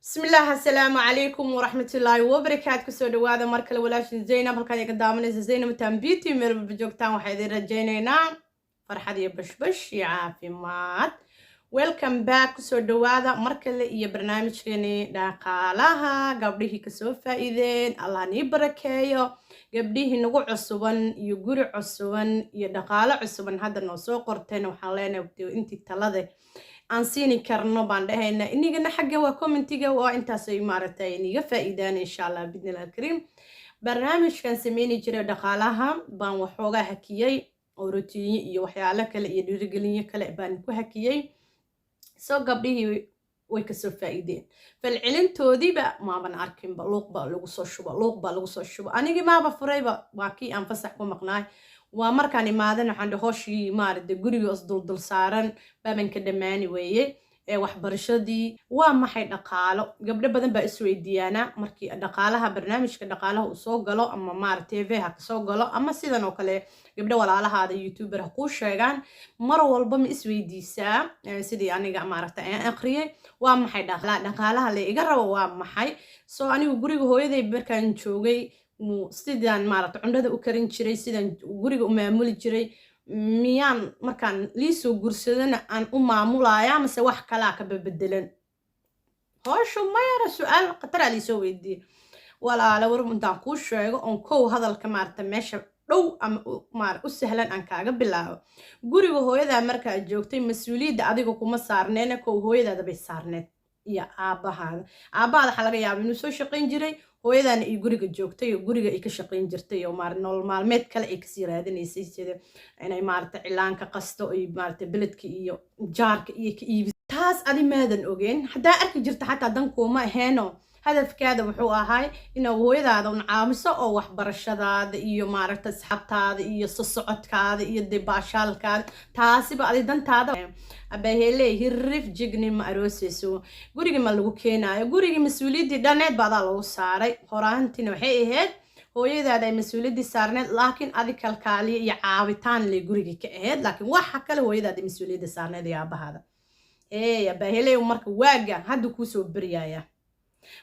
Bismillaah, assalaamu calaykum waraxmatullaahi wabarakaat. Kusoo dhawaada mar kale walaashin Zaynab, halkaan iga daawanaysa Zaynab Tan Beauty. Meel walba joogtaan, waxaa idin rajaynaynaa farxad iyo bashbash iyo caafimaad. Welcome back, kusoo dhawaada mar kale iyo barnaamijkeeni dhaqaalaha. Gabdhihii kasoo faa'iideen, Allah nii barakeeyo. Gabdhihii nagu cusuban iyo guri cusuban iyo dhaqaalo cusuban hadda noo soo qorteen, waxaan leenahay intii talada aan siini karno baan dhahaynaa. Inigana xagga waa commentiga, waa intaasay maaragtay iniga faa'iidaan, insha Allah bidnillah alkariim. Barnaamijkan sameyni jiray dhaqaalaha baan waxoogaa hakiyey oo routineyo iyo waxyaalo kale iyo dhiirigelinyo kale baan ku hakiyey. Soo gabdhihii way kasoo faa'iideen, falcelintoodiiba maaban arkinba. Luuq baa lagu soo shuba, luuq baa lagu soo shuba. Anigii maaba furayba, waa kii aan fasax ku maqnaay. Waa markaan imaadan, waxaan dhe hooshii maaragtay guriga is duldul saaran baaban ka dhammaani weeye. Ee waxbarashadii waa maxay dhaqaalo? Gabdho badan baa isweydiiyaana markii dhaqaalaha, barnaamijka dhaqaalaha uu soo galo, ama maaragtay TV ha kasoo galo, ama sidan oo kale gabdho walaalahaada YouTuber ha kuu sheegaan. Mar walba ma isweydiisaa sidii aniga maaragtay aan aqriyay, waa maxay dhaqaalaha la iga rabo, waa maxay? Soo anigu guriga hooyaday markaan joogay, sidaan maaragtay cundhada u karin jiray, sidaan guriga u maamuli jiray, miyaan markaan liisoo gursadana aan u maamulaya, mase wax kalaa ka babedelan hooshu? Mayara su-aal khataraa liisoo weydiiyey. Walaale, war intaan kuu sheego oon kow hadalka maaragta meesha dhow ama maar u sahlan aan kaaga bilaabo. Guriga hooyadaa markaad joogtay, mas-uuliyadda adiga kuma saarneena, kow hooyadaada bay saarneed iyo aabbahaada. Aabbahaada waxaa laga yaaba inuu soo shaqayn jiray, hooyadaana ay guriga joogtay oo guriga ay ka shaqayn jirtay oo maar nolol maalmeed kale ay kasii raadinaysay, sida inay maaragta cilaanka qasto, ay maaragta beledka iyo jaarka iyo ka iibis. Taas adi maadan ogeen. Haddaa arki jirta xataa dankuuma aheeno. Hadafkaada wuxuu ahay inaad hooyadaada un caawiso oo waxbarashadaada iyo maaragta asxaabtaada iyo sosocodkaada iyo dee baashaalkaada, taasiba adi dantaada. Abaheele hirif jigni ma arooseyso, guriga ma lagu keenaayo. Gurigii mas-uuliyaddii dhaneed ba adaa lagu saaray. Horaantiina waxay ahayd hooyadaada ay mas-uuliyaddii saarneed, laakiin adi kalkaaliya iyo caawitaan lay gurigii ka ahayd, laakiin waxa kale hooyadaada mas-uuliyadda saarneed iyo aabahaada. Ee abaahele, marka waaga hadda kuusoo beryaya,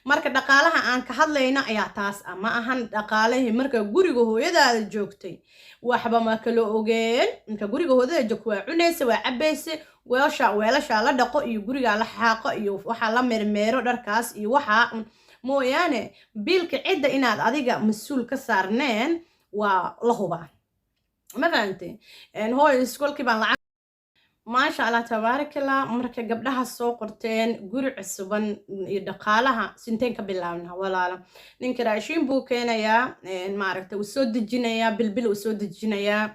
marka dhaqaalaha aan ka hadlayna ayaa taas ah. Ma ahan dhaqaalihii marka guriga hooyadaada joogtay waxba ma kala ogeen. Marka guriga hooyadaada joogta, waa cunaysa, waa cabaysa, weelasha weelashaa la dhaqo iyo gurigaa la xaaqo iyo waxaa la meermeero dharkaas iyo waxaa un mooyaane, biilka cidda inaad adiga mas-uul ka saarneen waa la hubaa. Ma fahantay? Hooyo, iskoolkii baan lacag. Maasha Allah, tabaarakallah. Marka gabdhaha soo qorteen guri cusuban iyo dhaqaalaha sinteen ka bilaabna, walaala, ninka raashiin buu keenayaa, maaragtay, uu soo dejinayaa, bilbil uu soo dejinayaa,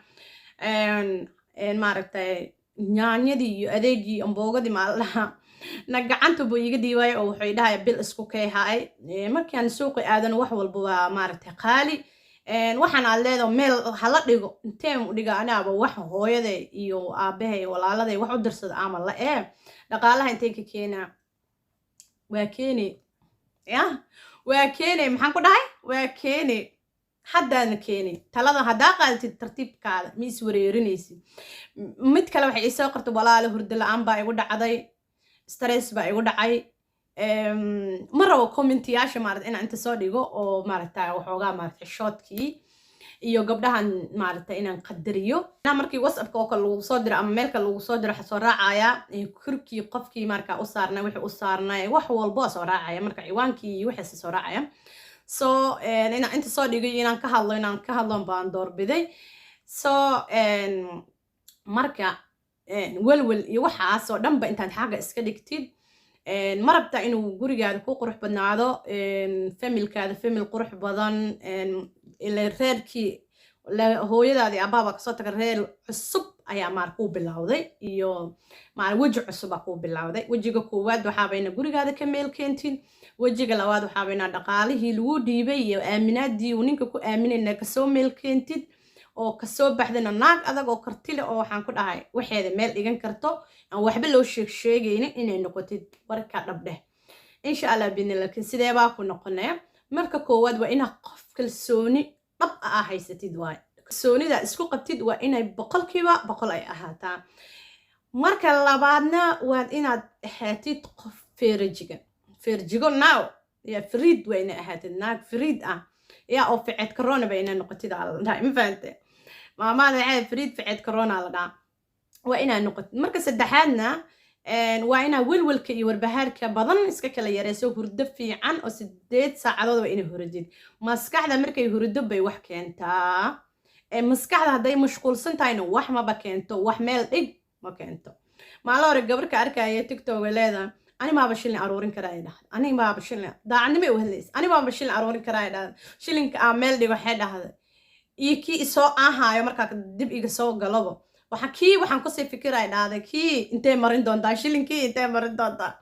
maaragtay, nyaanyadii iyo adeegii amboogadii maaldhaha na gacanta buu iiga dhiibaya oo wuxuu idhahaya bil isku kayhaay. Markaan suuqi aadano, wax walba waa maaragtay qaali. Waxaan aad leedaho meel hala dhigo, inteen u dhiga? Anaaba wax hooyaday iyo aabahay walaaladay wax u dirsada ama la ee dhaqaalaha inteen ka keenaa? Waa keeni, ya waa keeni. Maxaan ku dhahay? Waa keeni, haddaadna keeni. Talada haddaa qaadatid tartiibkaada, ma is wareerinaysid. Mid kale waxay iisoo qortay: walaale, hurdo la-aan baa igu dhacday, stress baa igu dhacay. Ma rabo commentiyaasha maarata inaan inta soo dhigo oo maaragta waxoogaa maarata xishoodkii iyo gabdhahan maaragta inaan qadariyo. Markii WhatsAppka oo kale lagu soo diro ama meel kale lagu soo diro, waxaa soo raacaya kurkii qofkii markaa u saarnay, wixii u saarnay, wax walba waa soo raacaya. Marka ciwaankii iyo wixiisa soo raacaya. So inaan inta soo dhigay inaan ka hadlo baan doorbiday. So marka welwel iyo waxaas oo dhanba intaad xagga iska dhigtid, ma rabtaa inuu gurigaada ku qurux badnaado, familkaada famil qurux badan? Ila reerkii hooyadaadii abaaba kasoo taga, reer cusub ayaa maar kuu bilowday iyo maar weji cusub aa kuu bilowday. Wejiga koowaad waxaabayna gurigaada ka meel keentin. Wejiga labaad waxaabayna dhaqaalihii lagu dhiibay iyo aaminaadii uu ninka ku aaminayna kasoo meel keentid oo kasoo baxdayna naag adag oo kartile oo waxaan ku dhahay waxeeda meel dhigan karto, aan waxba loo sheeg sheegaynin inay noqotid. Warka dhabdheh, insha Allah bidni. Laakiin sidee baa ku noqonaya? Marka koowaad waa inaad qof kalsooni dhab ah haysatid. Waay kalsoonida isku qabtid waa inay 100% ay ahaataa. Marka labaadna waad inaad ahaatid qof feerajigan. Feerjigo now ya fariid waa ina ahaatid, naag fariid ah yaa oo ficeed corona ba ina noqotid aa la dhahay, ma fahante? Maamaada waxay fariid ficeed corona la dhahaa, waa inaa noqotid. Marka saddexaadna waa inaa welwelka iyo warbahaarka badan iska kala yareyso. Hurdo fiican oo 8 saacadood waa inay hurdid. Maskaxda markay hurdo bay wax keentaa. Maskaxda hadday mashquulsan tahayna wax maba keento, wax meel dhig ma keento. Maalin hore gabarka arkaya TikTok ay leedahay, "Ani maaba shilin aruurin karaa," ay dhahda. "Ani maaba shilin," daacadnimo u hadlaysa, "Ani maaba shilin aruurin karaa," ay dhahda. "Shilinka aan meel dhigo," waxay dhahday, "iyo kii isoo ahaayo markaa dib iga soo galabo, waxa kii waxaan kusii fikiray," dhahday, "kii intee marin doontaa, shilinkii intee marin doontaa?"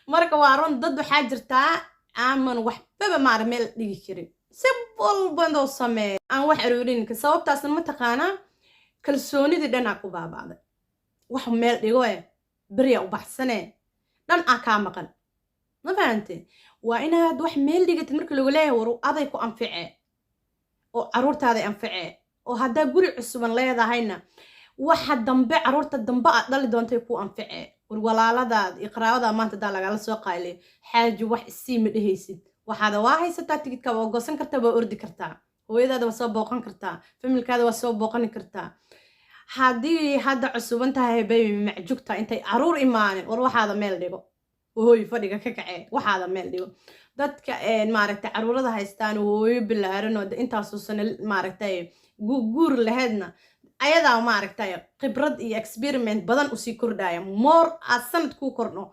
Marka waa run, dad waxaa jirtaa aaman waxbaba maara meel dhigi karin, si walbadoo sameeya aan wax aruurin. Sababtaasna ma taqaanaa? Kalsoonidii dhanaa ku baaba'day. Wax meel dhigo e berya u baxsane dhan aa kaa maqan, ma fahante? Waa inaad wax meel dhigatid. Marka lagu leeyahay war aday ku anfice oo caruurtaaday anfice, oo haddaa guri cusuban leedahayna, waxa dambe caruurta dambe aad dhali doontay ku anfice. War walaaladaad iyo qaraabada maanta haddaa lagala soo qayliyo, "Xaaji, wax isii," ma dhehaysid. Waxaada waa haysataa, tigidka waa goosan kartaa, waa ordi kartaa, hooyadaada waa soo booqan kartaa, familkaada waa soo booqani kartaa. Haddii hadda cusuban tahay, baby macjugta intay caruur imaanin, war waxaada meel dhigo. Hooy, fadhiga ka kacee, waxaada meel dhigo. Dadka maaragtay caruurada haystaan, hooyo bilaaran oo intaasoo sano maaragtay guur laheydna, ayadaa maaragtay khibrad iyo experiment badan usii kordhaya. More aad sanad kuu kordho,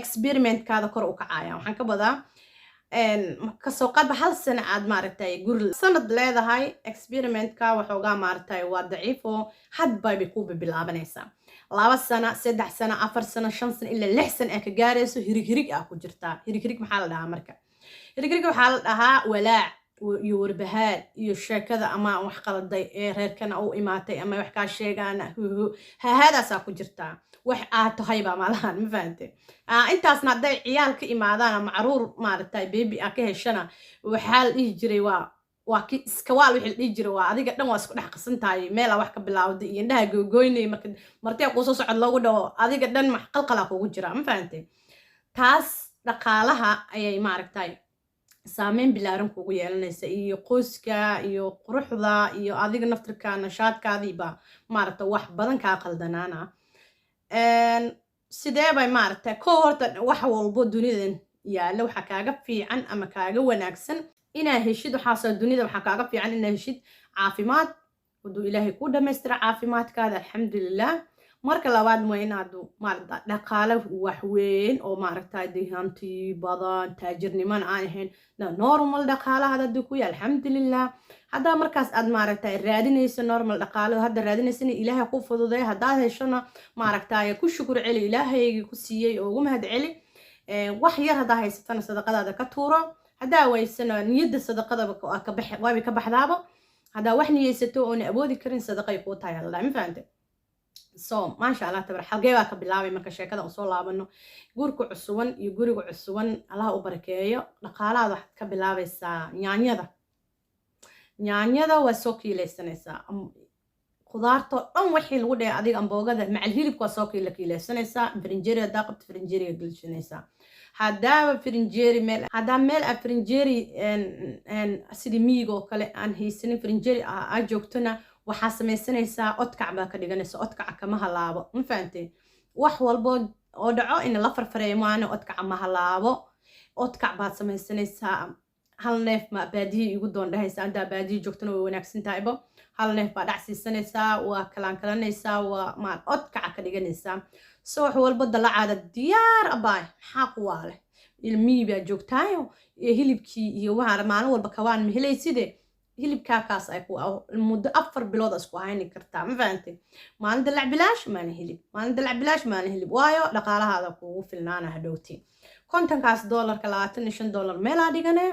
experimentkaada kor u kacaya. Waxaan ka badaa, kasoo qaadba hal sano aad maaragtay guri sanad leedahay, experimentka waxoogaa maaragtay waa daciifo, hadba bay ku bilaabanaysaa. 2 sano, 3 sano, 4 sano, 5 sano, ilaa 6 sano aa ka gaarayso, hirig hirig aa ku jirtaa. Hirig hirig maxaa la dhahaa? Marka hirig hirig waxaa la dhahaa walaac iyo warbahaad iyo sheekada ama wax qaladay ee reerkana u imaatay ama wax kaa sheegaan, hahaadaasaa ku jirtaa. Wax aad tahaybaa malahan, ma fahante? Intaasna hadday ciyaal ka imaadaan ama caruur maaragtay baby aa ka heshana, waxaa la dhihi jiray waa ki iskawaal. Wixii la dhihi jiray waa adiga dhan waa isku dhex qasan tahay, meelaa wax ka bilaawday iyo indhaha googoynay. Marka martee kuusoo socod loogu dhaho, adiga dhan max qalqalaa kugu jira, ma fahante? Taas dhaqaalaha ayay maaragtay saameyn bilaaran kugu yeelanaysa, iyo qoyska iyo quruxda iyo adiga naftirka nashaadkaadiiba maaragta wax badan kaa qaldanaana. Sidee bay maaragtay? Ko horta wax walbo dunidan yaalla waxaa kaaga fiican ama kaaga wanaagsan inaa heshid. Waxaasoo dunida waxaa kaaga fiican inaa heshid caafimaad. Hadduu Ilaahay ku dhamaystira caafimaadkaada, alxamdulilah. Marka labaad waa inaad maarata dhaqaale waxweyn oo maaragta dee hanti badan, taajirnimana aan ahayn, normal dhaqaalahaada hadduu ku yahay, alxamdulilah. Haddaa markaas aad maaragtay raadinayso normal dhaqaale hadda raadinaysana, Ilaahay ku fududeey. Haddaad heshona, maaragtay ku shukur celi Ilaahaygii ku siiyey oo ugu mahad celi. Wax yar haddaa haysatana, sadaqadaada ka tuuro. Haddaa waysana, niyadda sadaqadaba waabay ka baxdaaba. Haddaa wax niyeysato oona awoodi karin, sadaqay kuu tahay alla, ma fahante? So maasha Allah tabar. Halgee baa ka bilaabay? Marka sheekada aan soo laabano, guurka cusuban iyo guriga cusuban, Allah u barakeeyo. Dhaqaalahaada waxaad ka bilaabaysaa yaanyada. Yaanyada waa soo kiilaysanaysaa, khudaartoo dhan wixii lagu dhahay adiga amboogada macal hilibka waa soo kiila kiilaysanaysaa. Firinjeeri haddaa qabto, firinjeeriga gelishanaysaa. Haddaaba firinjeeri meel, haddaa meel aa firinjeeri sidii miyiga oo kale aan haysanin, firinjeeri aa joogtona, waxaa samaysanaysaa odkac baa ka dhiganaysa. Odkaca kama halaabo, ma fahantay? Wax walbo oo dhaco in la farfareeyo maana, odkaca ma halaabo. Odkac baad samaysanaysaa. Hal neef ma baadiyi igu doon dhahaysa. Haddaa baadiyi joogtona way wanaagsan tahaybo. Hal neef baa dhac siisanaysaa, waa kalaan kalanaysaa, waa ma odkaca ka dhiganaysaa. So wax walba dalacaada diyaar abaay. Maxaa kuwaa leh? Ilmihii baa joogtaayo iyo hilibkii iyo waxaa maalin walba kawaan ma helayside. Hilibkaa kaas ay ku muddo 4 bilood isku hayni kartaa, ma fahantay? Maalin dalac bilaash, maalin hilib, maalin dalac bilaash, maalin hilib, waayo dhaqaalahaada kugu filnaana. Hadhowti 50kaas doolarka, $25 meelaa dhigane.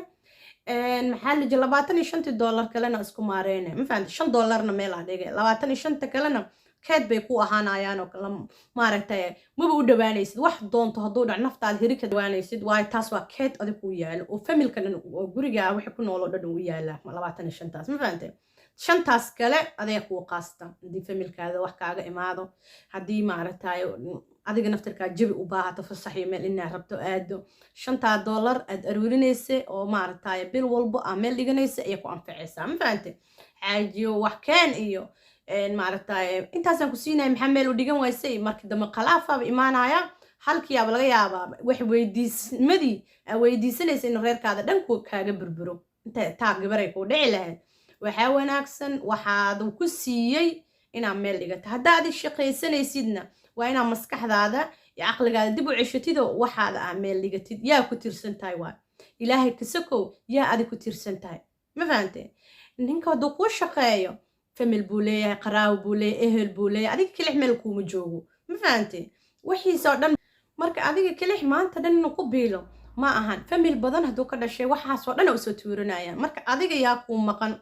Maxaa la jira, 25-tii doolar kalena isku maareyne, ma fahantay? $5-na meelaa dhigay, 25-ta kalena keed bay ku ahaanayaan oo maaragtay maba u dhawaanaysid. Wax doonto hadduu dhac, naftaada heri ka dhawaanaysid, waayo taas waa keed adig ku yaalo oo familka dhan oo guriga wixii ku nool oo dhan u yaala 25-taas, ma fahantay? Shantaas kale adee kuu qaasta haddii familkaada wax kaaga imaado, haddii maaragtay. Adiga naftirkaa jabi u baahato, fasax iyo meel inaa rabto aado, $5 aad aruurinaysa oo maaragtay bil walbo aa meel dhiganaysa ayay ku anficaysaa. Ma fahante? Xaajiyo, wax keen iyo maaragtay intaasaan ku siinaya, maxaa meel u dhigan waysay? Markii dambe khilaafaaba imaanaya. Halkiiyaaba laga yaabaa wax weydiismadii aa weydiisanaysa in reerkaada dhan kaaga burburo. Inta taa gabaray kuu dhici lahayd, waxaa wanaagsan waxaad ku siiyey inaad meel dhigato. Haddaad shaqaysanaysidna, waa inaad maskaxdaada iyo caqligaada dib u ceshatidoo waxaada aa meel dhigatid. Yaa ku tiirsan tahay? Waa Ilaahay kasakow, yaa adig ku tiirsan tahay? Ma fahante? Ninka hadduu kuu shaqeeyo, family buu leeyahay, qaraawo buu leeyahay, ehel buu leeyahay. Adiga kelix meel kuuma joogo. Ma fahante? Wixiisoo dhan marka adiga kelix maanta dhan inuu ku biilo ma ahan. Family badan hadduu ka dhashay, waxaasoo dhan usoo tuuranayaan. Marka adiga yaa kuu maqan?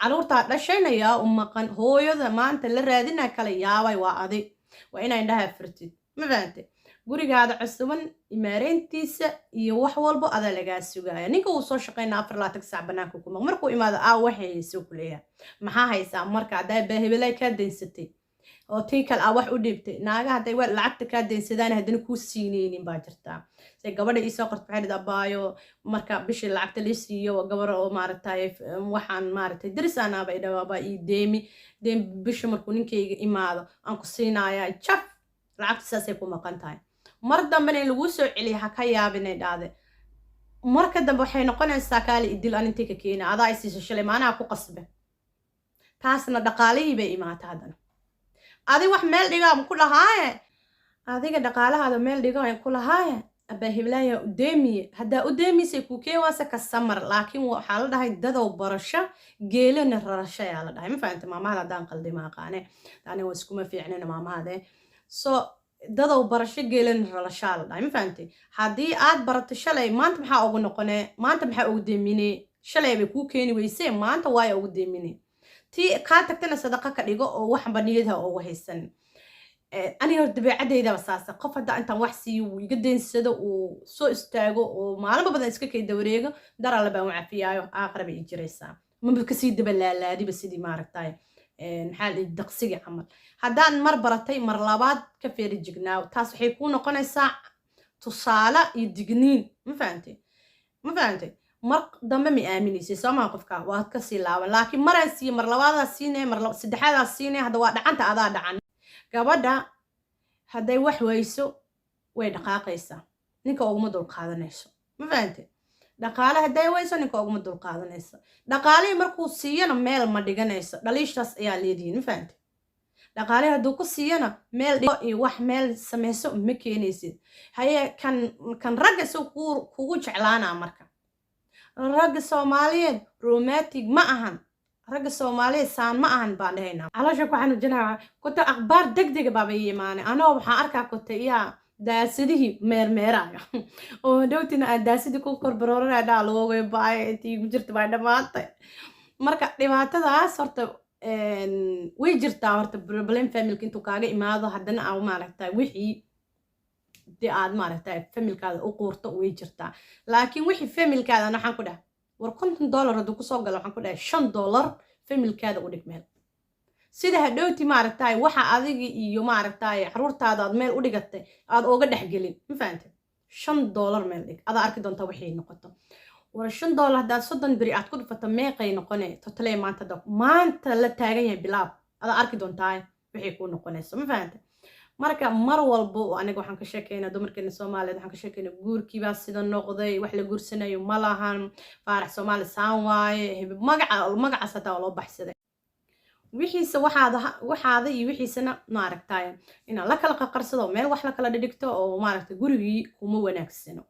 Caruurtaa dhashayna yaa u maqan? Hooyada maanta la raadina kale yaabay waa adig. Waa inaa indhaha furtid. Ma fahante? Gurigaada cusuban imaareyntiisa iyo wax walbo adaa lagaa sugaaya. Ninka uu soo shaqeynaa, 24 saac banaanka ku maq. Markuu imaado, aa waxay hayso ku leeyahay, maxaa haysaa? Marka haddaa baahibelay kaa daysatay oo tii kale aa wax u dhiibtay, naaga hadday lacagta kaa daynsadaan haddana kuu siineynin baa jirtaa. Se gabadha iisoo qorta waxay dhahdaa, "Abaayo, marka bishii lacagta lii siiyo, gabar oo maaragtay waxaan maaragtay daris anaaba i dhawaabaa ii deemi deem, bisha markuu ninkayga imaado aan ku siinayaa." Jaf, lacagta saasay ku maqan tahay. Mar dambena in laguu soo celiya ha ka yaabinay dhahde. Marka dambe waxay noqonaysaa, kaali idil, an intay ka keena? Adaa i siiso shalay, maanaha ku qasbe. Taasna dhaqaalihii bay imaata. Haddana adi wax meel dhigaa ku lahaaye, adiga dhaqaalahaada meel dhigo ku lahaaye, abaa hiblaya u deemiye. Haddaa u deemisay, kuu keen waase ka samar. Laakiin waxaa la dhahay, dadow barasho geelana rarasho ayaa la dhahay. Ma fahamta? Maamahada haddaan qaldi ma aqaane, ani waa iskuma fiicnina maamahade. So dadow barasho geelana rarashaa la dhahay. Ma fahamtay? Haddii aad barato shalay, maanta maxaa ugu noqonee? Maanta maxaa ugu deemine? Shalay bay kuu keeni weysee, maanta waaya ugu deemine? Tii kaa tagtana sadaqa ka dhigo oo waxba niyadha ugu haysan. Aniga hor dabeecadeydaba saasa. Qof hadda intaan wax siiyo uu iga daynsado, uu soo istaago oo maalmo badan iska kay dawareego, dar Alle baan u cafiyaayo, aakhira bay ii jiraysaa. Maba kasii daba laalaadiba sidii maaragtay maxaa la daqsigii camal. Haddaan mar baratay, mar labaad ka feeri jignaaw. Taas waxay kuu noqonaysaa tusaale iyo digniin. Ma fahantay? Ma fahantay? Mar dambe ma aaminaysay soomaa? Qofka waad kasii laaban. Laakiin maraan siiye, mar labaadaa siinaya, mar saddexaadaa siinaya, hadda waa dhacanta, adaa dhacan. Gabadha hadday wax wayso, way dhaqaaqaysaa, ninka uguma dulqaadanayso. Ma fahante? Dhaqaale hadday wayso, ninka uguma dulqaadanayso. Dhaqaalihii markuu siiyana, meel ma dhiganayso. Dhaliishaas ayaa leedihiin. Ma fahante? Dhaqaalihii hadduu ku siiyana, meel dhigo iyo wax meel samayso ma keenaysid. Haye, kan ragga si kugu jeclaanaa? Marka ragga Soomaaliyeed romantic ma ahan, ragga Soomaaliyeed saan ma ahan baan dhahaynaa. Caloosha ku xanuujinaya kota. Akhbaar degdega baaba ii imaanay. Anoo waxaan arkaa kota iyaa daasadihii meermeeraayo oo dhowtina aan daasadii ku korbarooranaya dhaa loogay baay intii igu jirta baa dhammaantay. Marka dhibaatadaas horta way jirtaa. Horta problem family intuu kaaga imaado, haddana aa maaragtay wixii dee aad maaragtay familkaada u quurto, way jirtaa. Laakiin wixii familkaada waxaan ku dhahay, war $50 hadduu kusoo galo, waxaan ku dhahay $5 familkaada u dhig meel, sida hadhowti maaragtay waxa adiga iyo maaragtay caruurtaada aad meel u dhigatay aad ooga dhexgelin. Ma fahantay? $5 meel dhig, adaa arki doontaa waxay noqoto. War $5 haddaad 30 beri aad ku dhufato, meeqay noqone totalee? Maanta maanta la taagan yahay bilaab, adaa arki doontaa waxay kuu noqonayso. Ma fahantay? Marka mar walbo aniga waxaan ka sheekeynaa dumarkeena Soomaaliyeed, waxaan ka sheekeynaa guurkiibaa sida noqday, wax la guursanayo ma lahan, faarax Soomaali saan waaye, magaca magacaas hataa waa loo baxsaday. Wixiisa waxaada waxaada iyo wixiisana maaragtay inaad la kala qaqarsado, meel wax la kala dhigto oo maaragtay gurigii kuma wanaagsano,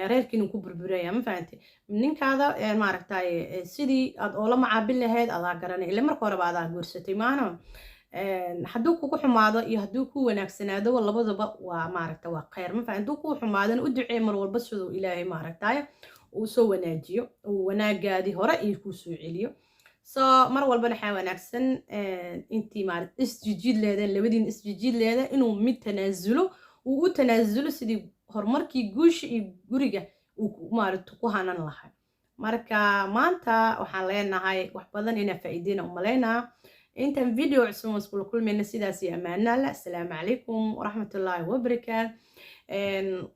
reerkiina ku burburaya. Ma fahantay? Ninkaada maaragtay sidii aad oola macaabil lahayd adaa garanay, ile marka horeba adaa guursatay maahno. Hadduu kugu xumaado iyo hadduu ku wanaagsanaado, labadaba waa maaragta waa khayr. Ma fahan? Hadduu kugu xumaadana, u ducee mar walba siduu Ilaahay maaragtay uu soo wanaajiyo, uu wanaagaadii hore iyo kuu soo celiyo. So mar walbana waxaa wanaagsan intii maarata isjijiid leedeen, labadiin isjijiid leeda, inuu mid tanaasulo, uu u tanaasulo sidii horumarkii guusha iyo guriga uu maarata ku hanan lahay. Marka maanta waxaan leenahay wax badan inaa faa'iideyna umalaynaa. Intaan video cusub iskula kulmayna, sidaas iyo ammaano Alla. Asalaamu calaykum waraxmatullaahi wabarakaat.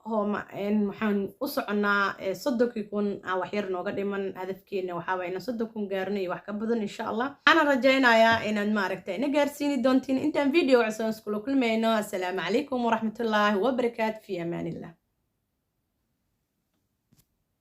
Waxaan u soconnaa 30,000 aan waxyar nooga dhiman. Hadafkeena waxaa waye inaan 30,000 gaarno iyo wax ka badan, insha Allah. Waxaana rajaynayaa inaad maaragta ina gaarsiini doontiin. Intaan video cusub iskula kulmayno, asalaamu calaykum waraxmatullaahi wabarakaat. Fi amaan Illah.